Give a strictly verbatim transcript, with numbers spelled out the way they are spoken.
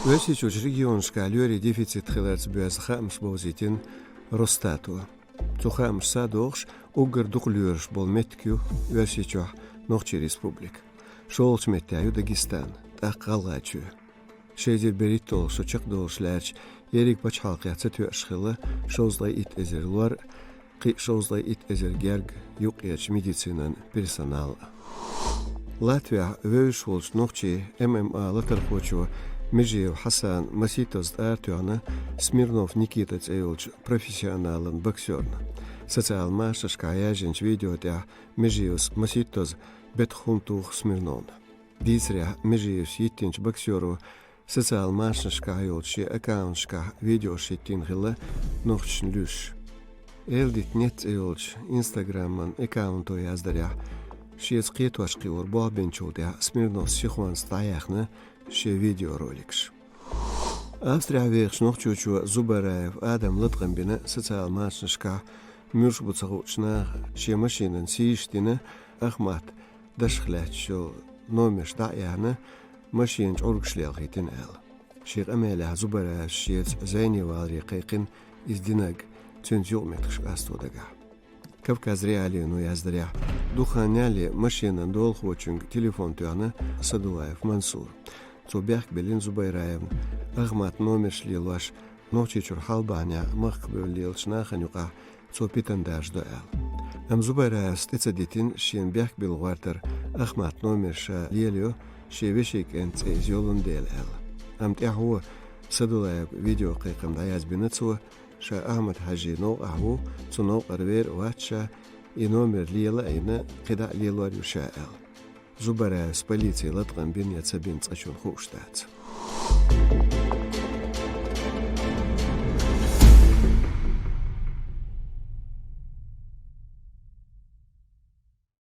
Оьрсийчуьрчу регионашкахь лоьрийн дефицит хиларца боьзна хаамаш бовзийтина Росстато. Цу хаамашца догӀуш, уггар дукха лоьраш болу меттиг ю Оьрсийчохь Нохчийн Республика. ШолгӀачу меттехь ю Дагестан, тӀаккха ГӀалгӀайчоь. Ши эзар берхӀитталгӀа шо чекхдолуш лаьрча, ерриг пачхьалкхехь ца тоьуш хилла шовзткъе итт эзар лор, кхин а шовзткъе итт эзар герга юккъерчу медицинан персонал. Латвехь вевзаш волчу нохчийн М М А латархочо Межиев Хьасана масийттазза тӀара тоьхна Смирнов Никита цӀе йолчу профессионалан боксерна. Социал машанашкахь яьржинчу видео тӀехь Межиевс масийттазза бетах хӀума туху Смирновна. Дийцарехь, Межиевс йиттинчу боксеро социал машанашкахь йолчу шен аккаунташкахь видеош хӀиттийна хилла нохчашна луьйш. Элдита нет цӀе йолчу Instagram-ан аккаунто яздарехь, шеца кхетош кхиоран болх бинчул тӀаьхьа Смирновс сихонца дӀаяьхна шен видеороликаш. Австрехь вехаш нохчочо Зубараев Адама латкъам бина социал машанашкахь, муьлш бу ца хуучу наха шен машинан сийсаз дина, Ахмат дашах лаьтташ йолу номерш дӀа а яьхна, машина чӀургаш лелхийтина аьлла. Шен къамелехь Зубараевс шеца зайне валаре кхайкхина иза динарг, цуьнца юкъаметтигаш къасто дагахь. Кавказ.Реалиино яздарехь, дукха хан ялале машинан долахочуьнга телефон тоьхна Садулаев Мансура. Цо бехк биллина Зубараевна, Ахматан номерш лелош, Нохчийчуьра хьал бахьанехь махкахь бевлла лелачу нахана юкъахь цо питана даржадо аьлла. Амма Зубараевс тӀе ца дитина шена бехк билла гӀортар, Ахматан номерш ша лелайо, шен вешин кӀентан цӀе иза йолун дела аьлла. Амма тӀаьхьо Садулаевга видеокхайкхам дӀаязбина цо, ша Ахмат-Хьаьжин новкъахь ву, цу новкъара вер а вац ша, и номер лела а йина, кхидӀа а лелор ю ша аьлла. Зубараевс полице латкъам бина я ца бина цкъачунна хууш дац.